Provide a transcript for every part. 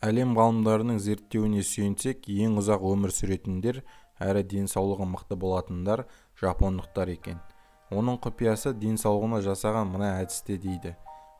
Әлем ғалымдарының зерттеуіне сүйенсек, ең ұзақ өмір сүретіндер, әрі денсаулығы мықты болатындар жапондықтар екен. Оның құпиясы денсаулығына жасаған мына әдісте дейді.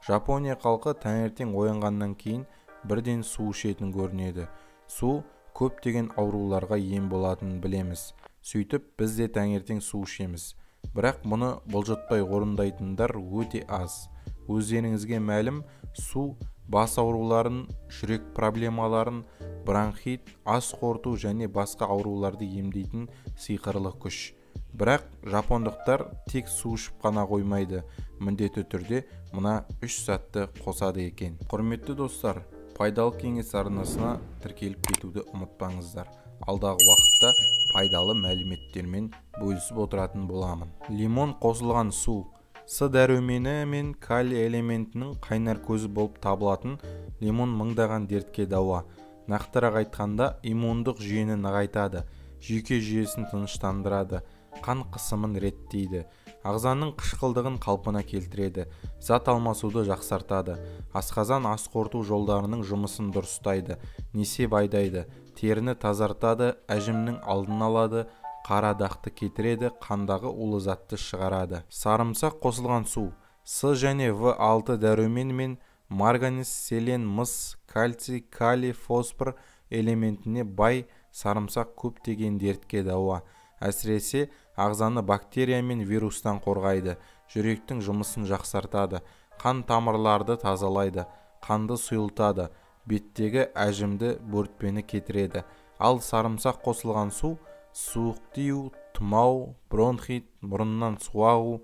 Жапония халқы таңертең оянғаннан кейін бірден су ішетін көрінеді. Су көптеген ауруларға ем болатынын білеміз. Сөйтіп, біз де таңертең су ішеміз. Бірақ мұны бұлжытпай орындайтындар өте аз. Өздеріңізге мәлім, су бас ауруларын, жүрек проблемаларын, бронхит, ас қорыту және басқа ауруларды емдейтін сиқырлы күш. Бірақ жапондықтар тек су ішіп қана қоймайды, міндетті түрде мына үш затты қосады екен. Құрметті достар, пайдалы кеңес арнасына тіркеліп кетуді ұмытпаңыздар. Алдағы уақытта пайдалы мәліметтермен бөлісіп отыратын боламын. Лимон қосылған су. С дәрумені мен калий элементінің қайнар көзі болып табылатын лимон мыңдаған дертке дауа. Нақтырақ айтқанда, иммундық жүйені нығайтады, жүйке жүйесін тыныштандырады, қан қысымын реттейді, ағзаның қышқылдығын қалпына келтіреді, зат алмасуды жақсартады, асқазан ас қорыту жолдарының жұмысын дұрыстайды, несеп айдайды, теріні тазартады, әжімнің алдын алады, қара дақты кетіреді, қандағы улы затты шығарады. Сарымсақ қосылған су. С және В6 дәрумен мен марганец, селен, мыс, кальций, калий, фосфор элементіне бай сарымсақ көптеген дертке дауа. Әсіресе ағзаны бактерия мен вирустан қорғайды, жүректің жұмысын жақсартады, қан тамырларды тазалайды, қанды сұйылтады, беттегі әжімді бөртпені кетіреді. Ал сарымсақ қосылған су суық тию, тұмау, бронхит, мұрыннан су ағу,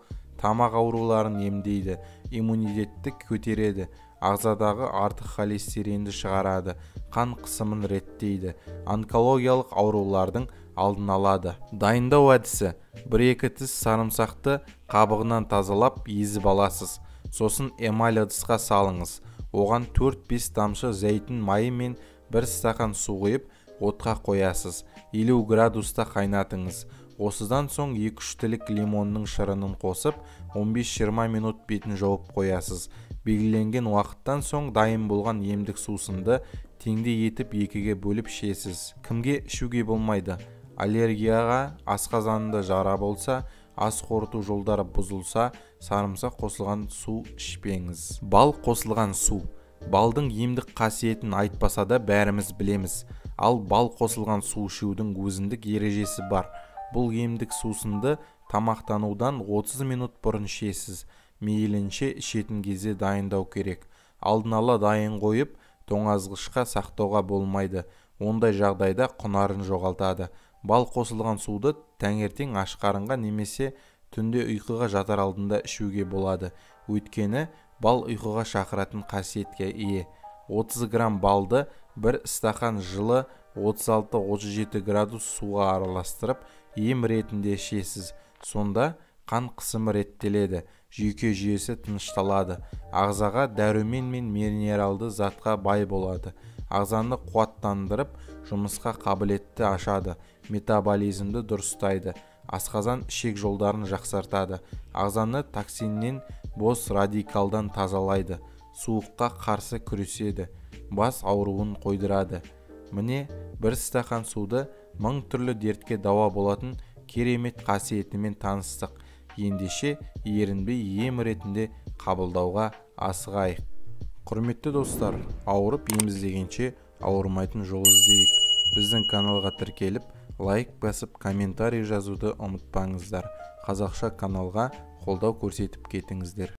тамақ ауруларын емдейді, иммунитетті көтереді, ағзадағы артық холестеринді шығарады, қан қысымын реттейді, онкологиялық аурулардың алдын алады. Дайындау әдісі: 1-2 тіс сарымсақты қабығынан тазалап езіп аласыз. Сосын эмаль ыдысқа салыңыз. Оған 4-5 тамшы зәйтүн майы мен 1 стақан су құйып, отқа қоясыз. 50 градуста қайнатыңыз. Осыдан соң 2-3 тілік лимонның шырынын қосып, 15-20 минут бетін жауып қоясыз. Белгіленген уақыттан соң дайын болған емдік сусынды теңдей етіп 2-ге бөліп ішесіз. Кімге ішуге болмайды? Аллергияға, асқазанында жара болса, ас қорыту жолдары бұзылса, сарымсақ қосылған су ішпеңіз. Бал қосылған су. Балдың емдік қасиетін айтпаса да бәріміз білеміз. Ал бал қосылған су ішудің өзіндік ережесі бар. Бұл емдік сусынды тамақтанудан 30 минут бұрын ішесіз. Мейлінше ішетін кезде дайындау керек. Алдын ала дайын қойып, тоңазытқышқа сақтауға болмайды. Ондай жағдайда құнарын жоғалтады. Бал қосылған суды таңертең аш қарынға немесе түнде ұйқыға жатар алдында ішуге болады. Өйткені бал ұйқыға шақыратын қасиетке ие. 30 грамм балды 1 стақан жылы 36-37 градус суға араластырып, ем ретінде ішесіз. Сонда қан қысымы реттеледі, жүйке жүйесі тынышталады, ағзаға дәрумен мен минералды затқа бай болады, ағзаны қуаттандырып, жұмысқа қабілетті ашады, метаболизмді дұрыстайды, асқазан ішек жолдарын жақсартады, ағзаны токсиннен, бос радикалдан тазалайды, суыққа қарсы күреседі, бас ауруын қойдырады. Міне, 1 стақан суды мың түрлі дертке дауа болатын керемет қасиетімен таныстық. Ендеше ерінбей ем ретінде қабылдауға асығайық. Құрметті достар, ауырып ем іздегенше ауырмайтын жол іздейік. Біздің каналға тіркеліп, лайк басып, комментарий жазуды ұмытпаңыздар. Қазақша каналға қолдау көрсетіп кетіңіздер.